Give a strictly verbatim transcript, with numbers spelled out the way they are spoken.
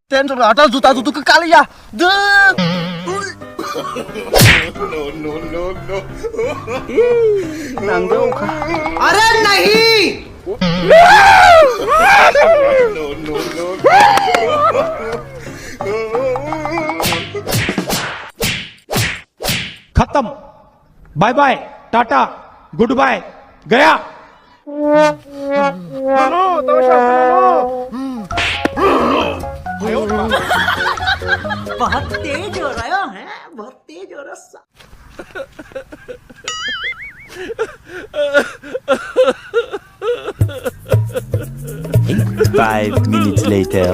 Tension ata juta jutu ke kaliya. Duh. Nang jauh kha. Are nahi. Khatam. Bye bye, tata, goodbye, gaya. बहुत तेज हो रहा है, बहुत तेज हो रहा है। Five minutes later.